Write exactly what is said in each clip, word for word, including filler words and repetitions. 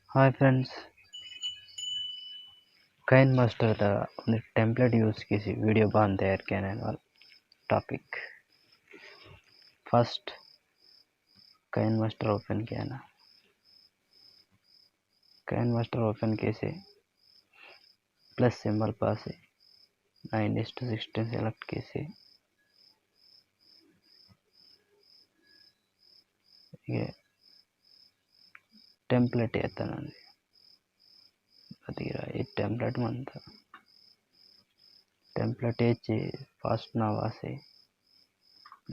Hi friends, KineMaster ता उन्हें template use किसी video बान तैयार कियाना वाला topic। First KineMaster open Kiana. KineMaster open किसी plus symbol पासे nine is to sixteen select किसी ये template एतनंदी। अदिरा ये template मंता। Template एची first ना वासी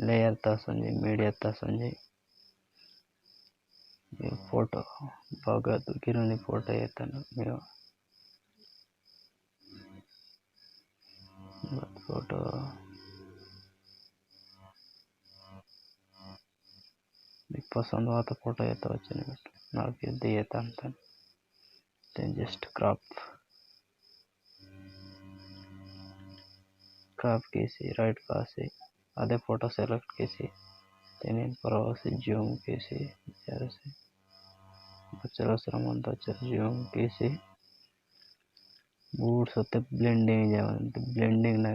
layer ता संजी, media ता संजी। ये photo बगत किरुनी photo एतन मेवा। Photo मीक पसंद वाता photo एता वच्चेने बेट। नाल के दिए तन तन। तेन just crop, crop केसी right पासे अदे photo select केसी तेन इन परवासी zoom केसी जरा से बच्चर अवसर मंता चर zoom केसी बूट सोते blending जावन। Blending ना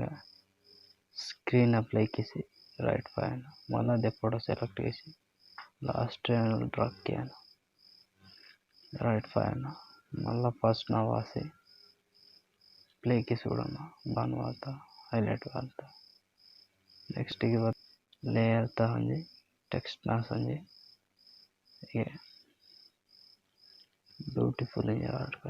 screen apply किसी right पायना। मला दे photo select किसी last channel drag कियाना right पायना। मला first ना वासी play किसी उड़ाना बान वाता highlight वाता। Next के बाद layer ता हंजी text ना संजी ये beautiful है यार।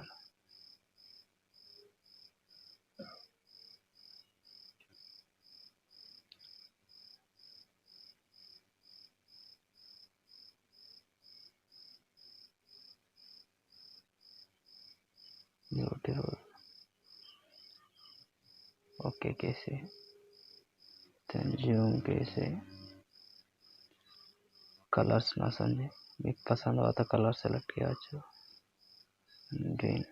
Beautiful। OK केसी तेन zoom केसी colors ना संजी मीक पसंद वाता color select किया। Green।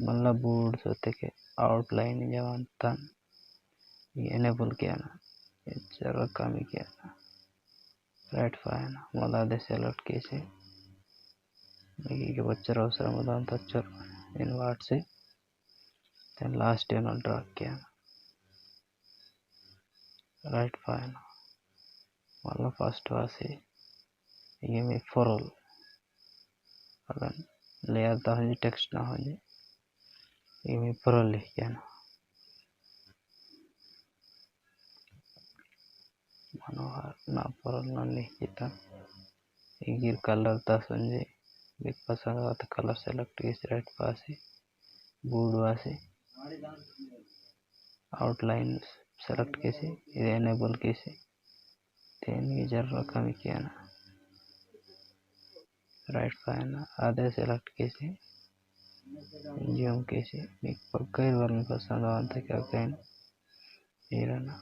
मल्ला बूट सोते के outline जवान तन enable कियाना। ये जरा कमी कियाना। Right पायना। मल्ला दे select केसी मीक बच्चर अवसर मदान तच्चर इन वाट से तेन last channel drag कियाना। Right पायना। मल्ला first वासी ये मी फरल अदन layer ता हंजी text ना हंजी ये मी फरल लिख कियाना। मनोहर ना फरल ना लिख किता। इगिर color ता संजी मीक पसंद वाता color select केसी right पासी बूट वासी outline select केसी इदे enable केसी तेन की जरूरत कमी कियाना। Right पायना अदे select केसी zoom केसी मीक पक्का इद वाला पसंद वाता क्या कहना इरना।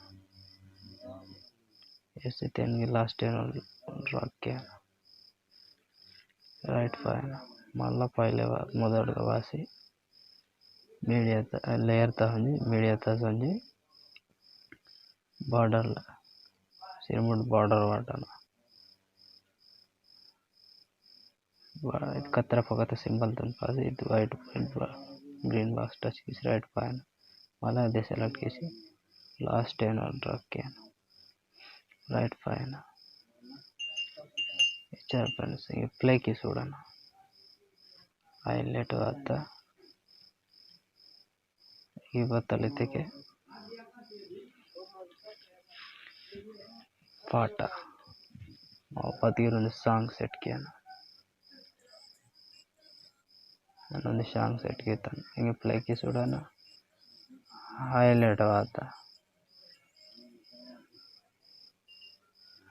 ऐसे तेन की last channel drag कियाना। Right पायना मल्ला पहले वा-, मोदड़ वासी media ता, layer ता हंजी, media ता संजी border ला, सिरमुट border वाटना। वा-, इद कतरा पकता symbol तन पास, इद white, white बा-, green box touch किसी right पायना। मल्ला दे select किसी last channel drag कियाना। Right पायना। इचर friends, ये play किसी उड़ाना। Highlight वाता। ये बतल इत्तेके पाटा। और पतिरोन song set कियाना। नन्ना song set कितन। इंगे play किसी उड़ाना। Highlight वाता।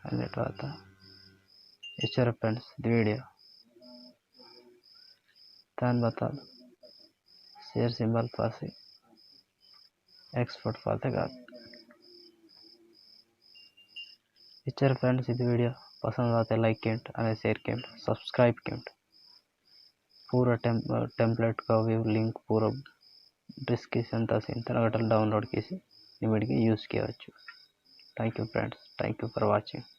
Highlight वाता। इचर friends, इद video तान बता share symbol पासी export पाते गात। इचर friends, इद video पसंद आते like किंट, अने share किंट, subscribe किंट। पूरा टेम-, template का view link पूरा description ता सीन तन अटल download किसी निमिट के use किया वच्चु। Thank you friends, thank you for watching।